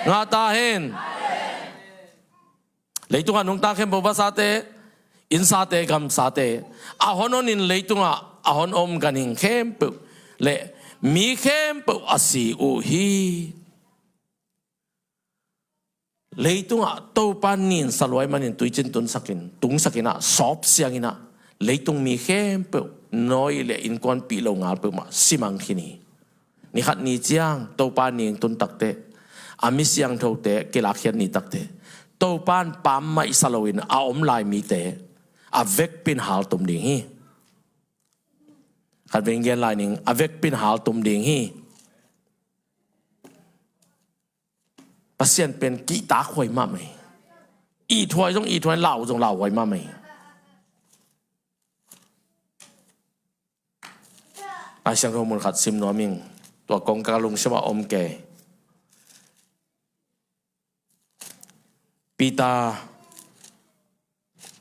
Ngah ta hen. Leitungah nungta khempeuh, vasate, innsate, gamsate, a hon onin leitungah a hon om ganhing khempeuh le mi khempeuh a si uh hi. Leitungah Topa ninsa lua ahih manin tuicin tunsakin, tungsakin ah, sawp siangin ah, leitung mi khempeuh, nawi le innkuanpih lo ngal peuhmah simang khin hi. Nikhat ni ciang Topa ning tun takteh, a mi siangthote kilakkhiat ni takteh, Topa in pammaih sa loin a om lai mite a vekpi in haltum ding hi. Khat vei gen lai ning, a vekpi in haltum ding hi. Pasian pen kihtak huai mahmah hi. Ithuai zong ithuai, lau zong lauhuai mahmah hi. Lai Siangtho mun khat sim nuam ing. Tua kong ka lungsim ah om kei. Peter,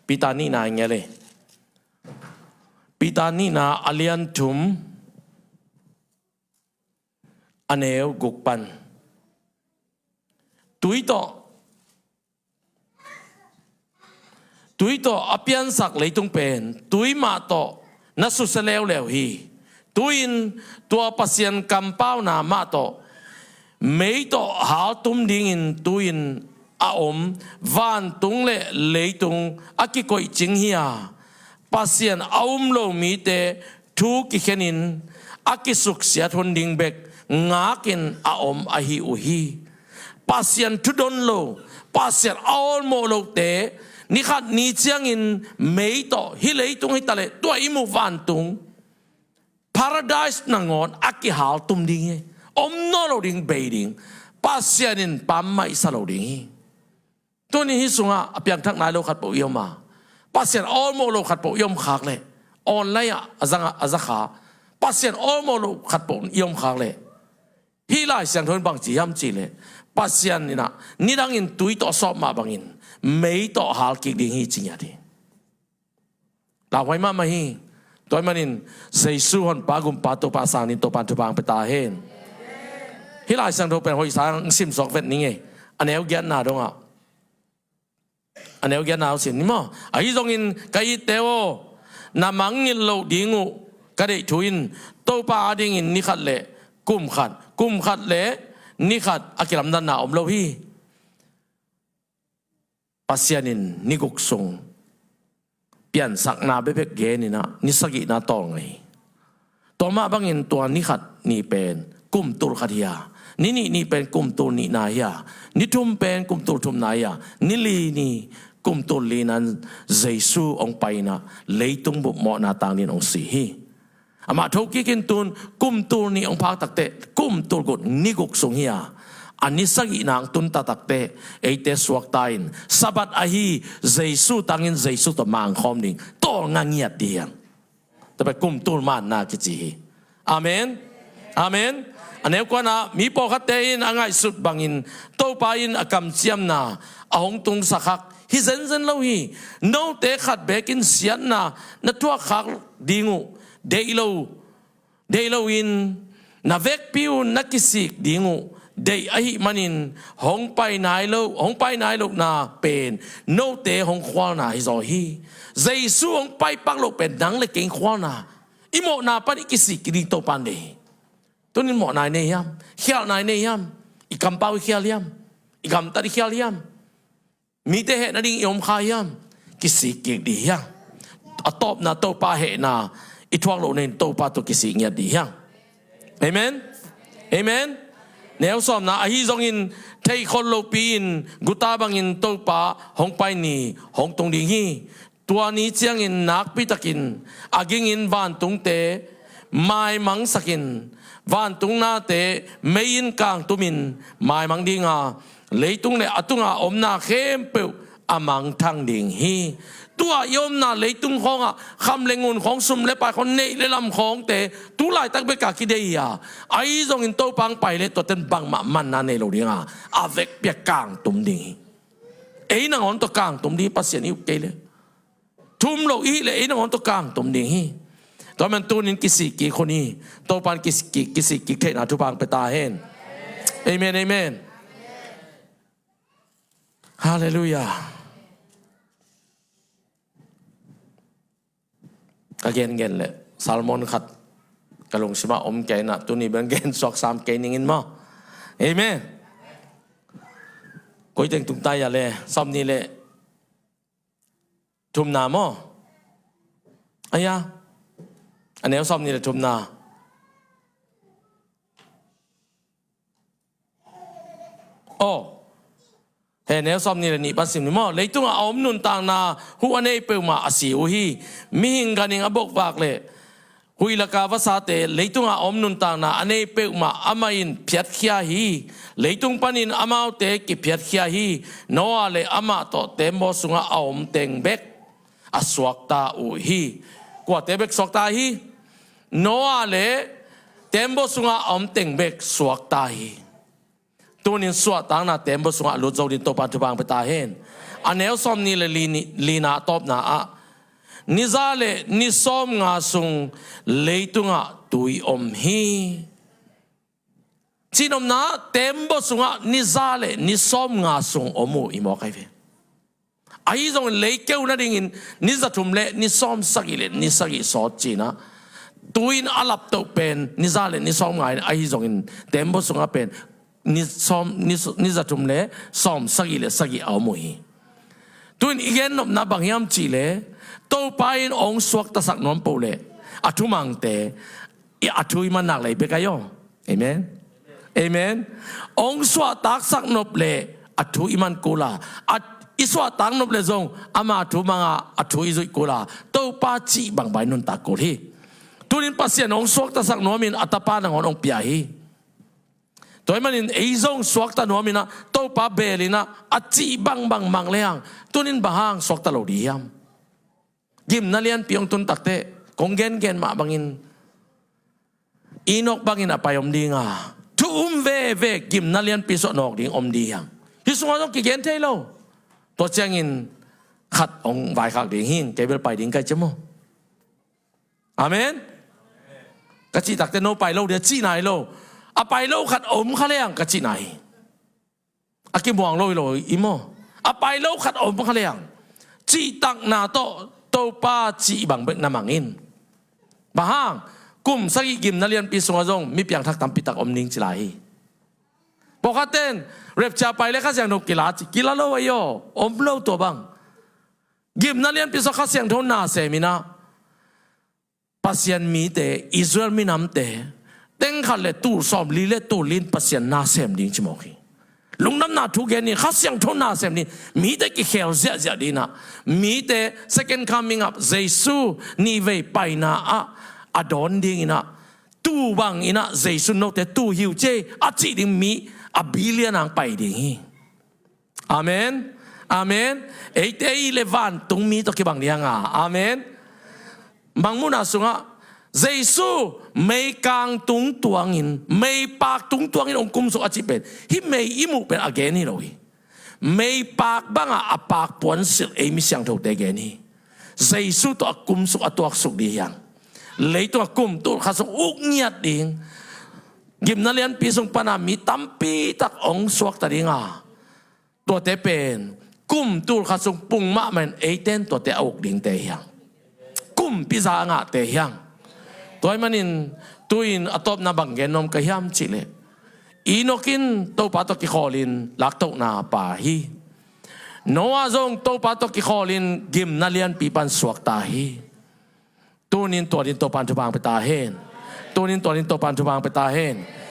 Peter nihna i ngen le. Peter nihna a lian thum, a neu guk pan. Tui tawh, tui tawh a piansak leitung pen tui mah tawh na susia leuleu hi. Tu-in tua Pasian kampauna mah tawh mei tawh haltum dingin tu-in a om vantung le leitung a kikoihcing hi a, Pasian a um lo mite thu kikhenin a kisuksiat hun ding bek ngakin a om ahi uh hi. Pasian thudon lo, Pasian a awlmawh lote, nikhat ni ciangin mei tawh hih leitung hi taleh tua i muh vantung Paradise nangawn a kihaltum ding hi. Om nawn lo ding, bei ding. Pasian in pammaih sa lo ding hi. Tuni hih sungah a piangthak nai lo khatpeuh i om a, Pasian awlmawh lo khatpeuh i om khak leh, online ah a za, a za kha, Pasian awlmawh lo khatpeuh i om khak leh, hih Lai Siangtho in bangci hiam cih leh, Pasian in ah nidangin tui tawh a sawp mah bangin mei tawh a hal kik ding hi ci ngiat hi. Lauhuai mahmah hi. Tua ahih manin Jesu honpa gumpa Topa sangin Topa in thupha hong pia ta hen. Hih Lai Siangtho pen hoihsa hong sim suak vet ning ei. A neu giatna dongah, a neu giatna hong sim ni maw? Ahi zongin ka itte aw, na mangngilh loh ding uh ka deih thu in Topa adingin ni khat le kum khat, kum khat le ni khat a kilamdanna om lo hi. Pasian in ni guk sung piansakna bekbek genin ah ni sagihna tawlnga hi. Tua mah bangin tua ni khat ni pen kum tul khat hi a, ni nih ni pen kum tul nihna hi a, ni thum pen kum tul thumna hi a, ni li ni kum tul lina in Jesu hong pai in ah leitung bup mawhna tang dingin hong si hi. Amah thokikin tun kum tul nih hong phak takteh kum tul guk, ni guk sung hi a, a ni sagihna hong tun ta takteh eite suakta in Sabbath ahi Jesu tangin Jesu tawh mangkhawm ding, tawlnga ngiat ding hi hang. Tua pen kum tul manna kici hi. Amen. Amen. A neu kuana, mi pawlkhatte in a ngaihsut bangin Topa in a kamciamna a hong tungsak hak hi zenzen lo hi. Note khat bekin siatna na thuak khak ding uh deih lo, deih loin na vekpi uh na kisik ding uh deih ahih manin hong pai nai lo, hong pai nai lohna pen note hong khualna hi zaw hi. Jesu hong pai pak loh pen nang le kei khualna, i mawhna pan i kisik kik ding Topa in deih hi. Tunin mawh nai nei hiam? Khial nai nei hiam? I kampau i khial hiam? I gamtat i khial hiam? Mite hehna ding i om kha hiam? Kisik kik dih hiam? A tawpna Topa hehna i thuak loh nei-in Topa tawh kisik ngiat dih hiam? Amen. Amen. Neu sawmna, ahi zongin theikhol lopi in guta bangin Topa hong pai ni hong tung ding hi. Tua ni ciangin nakpitakin a gingin vantungte maimangsakin, vantung nate mei in kangtumin maimang dinga, leitung le a tunga omna khempeuh a mangthang ding hi. Tua i omna leitung khawngah kham le ngun khawng, sum le pai khawng, neih le lam khawngte tu laitak beka kidei hi a, ahi zongin Topa hong pai le tuaten bangmah manna nei lo dinga, a vekpi-a kangtum ding hi. Ei nangawn tawh kangtum ding hi, Pasian i uk kei le. Thum lo i hih leh ei nangawn tawh kangtum ding hi. Tua man tunin kisik kik hun hi. Topa in kisik kik, kisik kik theihna thupha hong pia ta hen. Amen, amen. Halleluiah. Ka gengen leh sermon khat ka lungsimah om kei inah, tuni bel gen suak sam kei ning in maw. Amen. Koi teng tung ta ia le, sawmnih le thumna maw? Aya, a neu sawmnih le thumna. Aw. He, neu sawmnih le nih pan sim ni maw? Leitungah a om nuntakna huh a nei peuhmah a si uh hi. Mihing ganhing a bokvak le huih laka vasate, leitungah a om nuntakna a nei peuhmah amah in phiatkhia hi. Leitung panin amaute kiphiatkhia hi. Noah le amah tawh teembaw sungah a om teng bek a suakta uh hi. Kuate bek suakta hi? Noah le teembaw sungah a om teng bek suakta hi. Tunin suahtakna teembaw sungah a lut zo dingin Topa in thupha hong pia ta hen. A neu sawmnih le li ni, lina a tawpna ah, ni za le ni sawmnga sung leitungah tui om hi. Cihnopna, teembaw sungah ni za le ni sawmnga sung om uh i mawk ahi ve. Ahi zongin lei keu nadingin ni za thum le ni sawm sagih le ni sagih sawt ci-in ah, tui in a laptoh pen ni za le ni sawmnga in, ahi zongin teembaw sungah pen ni sawm, ni, ni za thum le sawm sagih le sagih a om uh hi. Tuin i gennopna bang hiam cih leh, Topa in hong suaktasak nuam peuh leh a thumangte, i a thu i man nak leh i bek ahi aw. Amen. Amen. Hong suahtaksak nop leh a thu i man kul a, a, i suahtak nop leh zong ama thu manga a thu i zuih kul a, Topa cih bangbang i nuntak kul hi. Tunin Pasian hong suaktasak nuamin a Tapa nangawn hong pia hi. Tua ahih manin ei zong suakta nuamin ah, Topa beelin ah, a cih bangbang mang lehang, tunin bang hang suakta lo dih hiam? Gimna lianpi hong tun takteh, kong gengen mah bangin, Enoch bangin a pai om ding a, thu um veve gimna lianpi suah nawk ding om dih hiam? Hih sungah zong kigen thei lo. Tua ciangin khat hong vaikhak ding hi, kei bel pai ding ka hi ci maw. Amen. Ka cih takteh no pai lo ding a cihna hi lo. A pai lo khat om kha lehang ka cihna hi. A kimuang lo hi lo hi maw. A pai lo khat om kha lehang, cihtakna tawh Topa cih bang bek na mang in. Bang hang? Kum sagih gimna lianpi sungah zong mi piangthak tampi tak om ding ci lai hi. Pawlkhatte in rapture pai leh Kha Siangtho kila ci, kila lo ahi aw, om lo tua bang. Gimna lianpi sungah Kha Siangtho na sem in ah, Pasian mite, Israel minamte, teng khat le tul sawmli le tul li in Pasian na sem ding ci mawk hi. Lungdamna thu gen ding, Kha Siangtho na sem ding, mite kikhel ziahziah ding in ah, mite second coming ah Jesu nihvei paina ah a dawn ding in ah, tu bang in ah Jesu note tu hi uh ci a cih ding mi a billion ang pai ding hi. Amen. Amen. Eite i le vantung mi tawh kibang ding a. Amen. Mangmuhna sungah Jesu meikang tung tuangin, meipak tung tuangin hong kumsuk a cih pen, hih mei i muh pen a gen hi lo hi. Meipak bangah a pak puansilh ei mi siangthote gen hi. Jesu tawh a kumsuk a tuaksuk ding hi hang. Leitungah kum tul khat sung uk ngiat ding, gimna lianpi sung pana mi tampi tak hong suakta ding a, tuate pen kum tul khat sung pung mahmah in eite in tuate a uk dingte hi hang. Kumpi za a ngahte hi hang. Tua ahih manin tu-in a tawpna bang gen nuam ka hiam cih leh, Enok in Topa tawh kikhawlin laktohna pa hi. Noah zong Topa tawh kikhawlin gimna lianpi pan suakta hi. Tunin tua dingin Topa'n thupha pia ta hen. Tunin tua dingin Topa'n thupha pia ta hen.